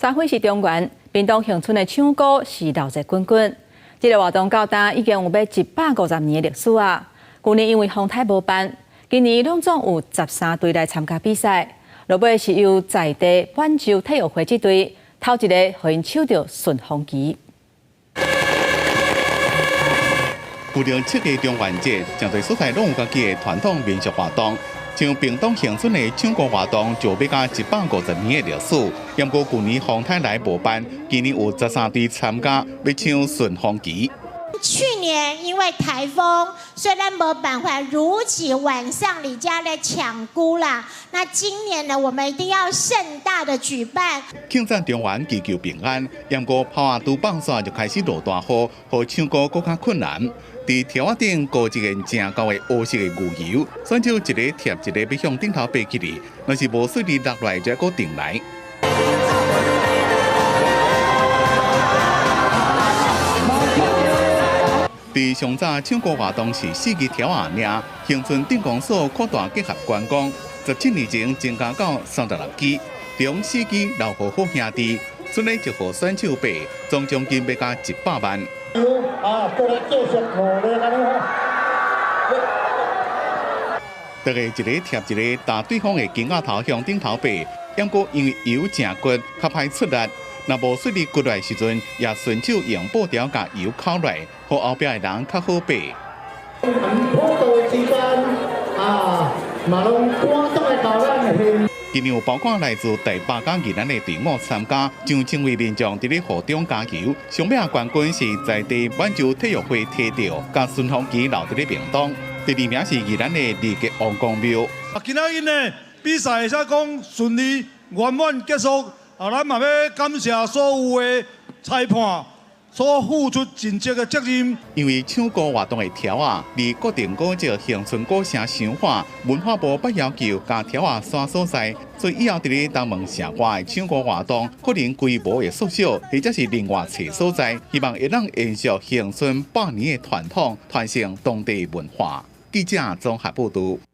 三輝是中原，屏東恆春的搶孤是鬧熱滾滾。這个活動到今已經有欲150年的歷史啊！舊年因為風颱無辦，今年攏總有13隊來參加比賽。落尾是由在地滿洲體育會這隊頭一個予𪜶搶著順風旗。舊年七月中元節，誠濟所在攏有家己的傳統民俗活動。像屏東恆春的搶孤活動就欲加150年的歷史。毋過舊年風颱來無辦，今年有13隊參加，欲搶順風旗。去年因為颱風，雖然沒辦法如期晚上里家來搶孤啦。那今年呢，我們一定要盛大的舉辦。慶讚中元祈求平安，毋過炮仔拄放煞就開始落大雨，予搶孤閣較困難。佇柱仔頂糊一個誠厚的烏色的牛油，選手一个貼一个欲向頂頭爬起去，若是無順利落來，就愛閣重來。佇上早搶孤活動是四支柱仔爾，恆春鎮公所擴大結合觀光，17年前增加到36支，中四支留予好兄弟，賰咧一號選手爬，總獎金欲加100萬。啊，過來繼續努力按呢好。大家一个貼一个，踏對方的肩仔頭向頂頭爬，毋過因為油誠骨，較歹出力。若無順利骨來時陣，也順手用布條共油扣落來，予後壁的人較好爬。普渡的期間啊，嘛攏感動的到咱現。今年有包括來自台北佮宜蘭的隊伍參加，上千位民眾佇咧雨中加油。上尾冠軍是在地滿洲體育會提著，共順風旗留佇咧屏東。第二名是宜蘭的二結王公廟。啊，今仔日呢比賽會使講順利圓滿結束。啊，咱嘛欲感謝所有的裁判所付出盡責的責任。因為搶孤活動的柱仔，離國定古蹟恆春古城傷遠，文化部捌要求共柱仔徙所在，所以以後佇咧東門城外的搶孤活動，可能規模會縮小，或者是另外揣所在，希望會當延續恆春百年的傳統，傳承當地文化。記者綜合報導。